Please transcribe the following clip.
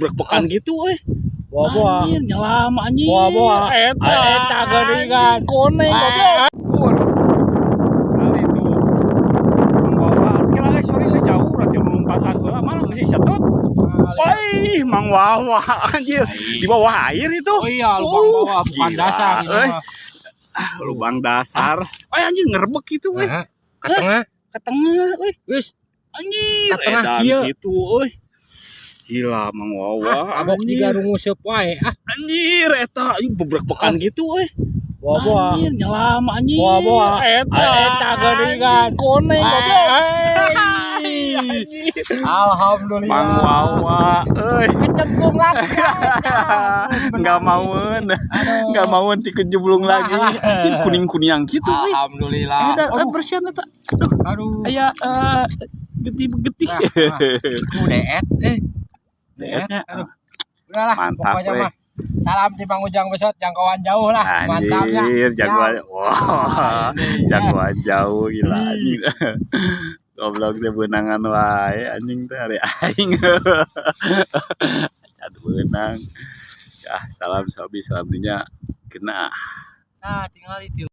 Bekan gitu euy. Boa-boa. Anjir, nyelam anjir. Boa-boa. Eta. Eta geuningan. Koneng goblok. Kur. Kali itu. Mang Wawa. Kira eh sorry eh jauh berarti lompatan heula mana geus setut. Wih, Mang Wawa anjir. Di bawah air itu. Oh iya, lubang bawah bukan gila, dasar ini euy. mah. Ah, lubang dasar. Oh, anjir ngerebek gitu euy. Nah, ke tengah. Ke tengah euy. Wis, Anjir, ke tengah edan kieu. Gitu euy. Gila Mang Wawa. Ah, abok anjir. Jiga runguseup wae ah. Anjir, eta ieu bebrekan gitu euy. Boa-boa. Anjir, nyelam anjir. Boa-boa. Eta. Eta geuningan. Koneng goblok. Anjir. Alhamdulillah. Mang Wawa euy. Kecemplung lagi. Enggak mauan. Aduh. Enggak mauan dikejeblung lagi. Anjir kuning-kuning gitu euy. Alhamdulillah. Ada Aduh. Bersihan eta. Aduh, Aduh. aya getih-getih. Nah, nah. Itu deet eh. Deet. Deetnya, Aduh. Udahlah, mantap, pokoknya weh. Mah. Salam si Bang Ujang Besot, jangkauan jauh lah. Mantapnya. Anjir, jagoan. Wah, Ini, ya. jagoan jauh gila anjing. Goblok teh beunangan wae anjing teh ari aing. Can beunang. Ya, salam sobi, salam dunya. Kena. Nah, tinggal itu.